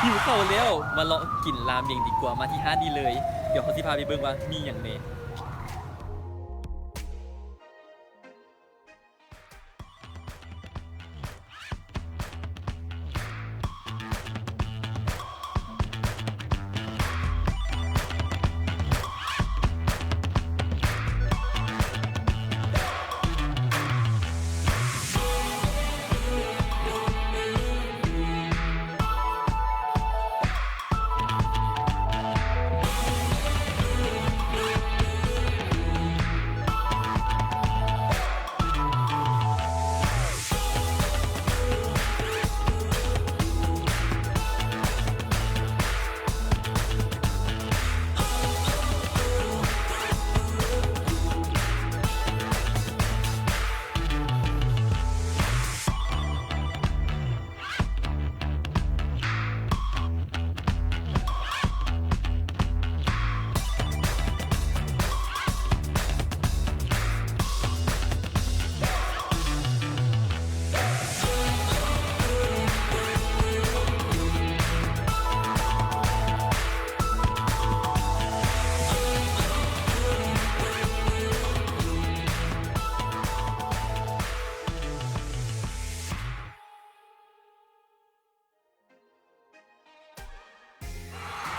ຫິວເຂົ້າແລ້ວ ມາເລາະກິນລາເມັງດີກວ່າ ມາທີ່ຮ້ານນີ້ເລີຍ. ດຽວເຮົາຊິພາໄປເບິ່ງວ່າມີຫຍັງແດ່.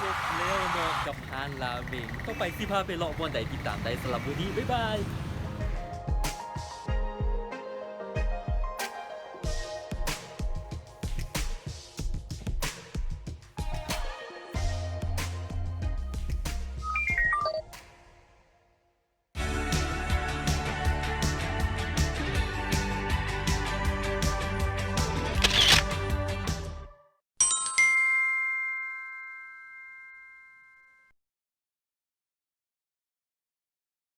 ຈົບແລ້ວເນາະກັບຮ້ານລາເມັງ. ຕໍ່ໄປຊິພາໄປເລາະບ່ອນໃດ ຕິດຕາມໄດ້. ສຳລັບມື້ນີ້ ບາຍບາຍ.